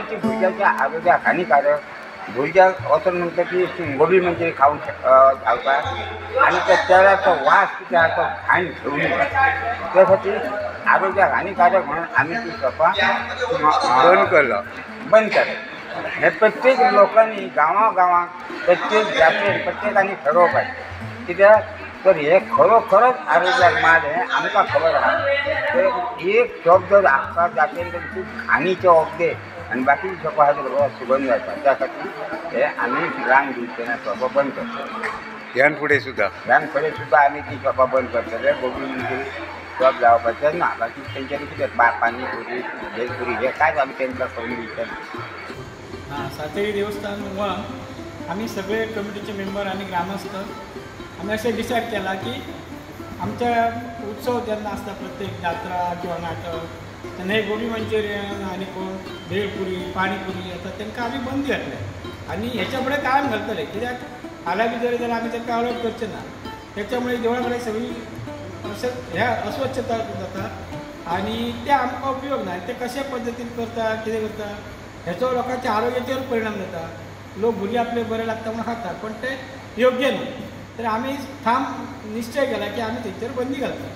ती भुरग्यांच्या आरोग्याक हानिकारक. भुरग्यांक वचून म्हणटा की गोबी मंचुरी खावंक घालता आनी त्या तेलाचो वास कितें आसा तो घाण घेवन येता. त्या खातीर आरोग्याक हानिकारक म्हणून आमी ती शॉपां बंद केला, बंद केलें. हे प्रत्येक लोकांनी गांवा गांवांत प्रत्येक जातीन प्रत्येकांनी ठरोवपाचें, कित्याक तर हे खरोखरच आरोग्याक माल हें आमकां खबर आसा. तर एक शॉप जर आसता जातीन तर ती घाणीचें वखदे आनी बाकीची शॉपां आसा बरो सुगंध जाता. त्या खातीर हे आमी रांग दिवचे ना, शॉपां बंद करतले. ह्यान फुडें सुद्दां, ह्यान फुडें सुद्दां आमी ती शॉपां बंद करतले. गोबी मंचुरी शॉप जावपाचें ना. बाकी तेंच्यांनी कितें पानीपुरी भेलपुरी हे कांयच आमी तेंकां करून दिवचें ना. हां, सातेरी देवस्थान वन आमी सगळे कमिटीचे मेंबर आनी ग्रामस्थ आमी अशें डिसायड केलां की आमच्या उत्सव जेन्ना आसता प्रत्येक जात्रा किंवा नाटक तेन्ना हे गोबी मंचुरियन आनी कोण भेळपुरी पाणीपुरी येता तांकां आमी बंदी घातल्या आनी हेच्या फुडें कायम घालतले. कित्याक फाल्यां बी जरी जाल्यार आमी तांकां अलावड करचे ना. त्याच्यामुळे देवळा कडेन सगळी अशें ह्या अस्वच्छता जाता आनी ते आमकां उपयोग ना. ते कशे पद्दतीन करता कितें करता हेचो लोकांच्या आरोग्याचेर परिणाम जाता. लोक भुरगे आपले बरे लागता म्हणून खाता पण ते योग्य न्हय. तर आमी ठाम निश्चय केला की आमी तेंचेर बंदी घालता.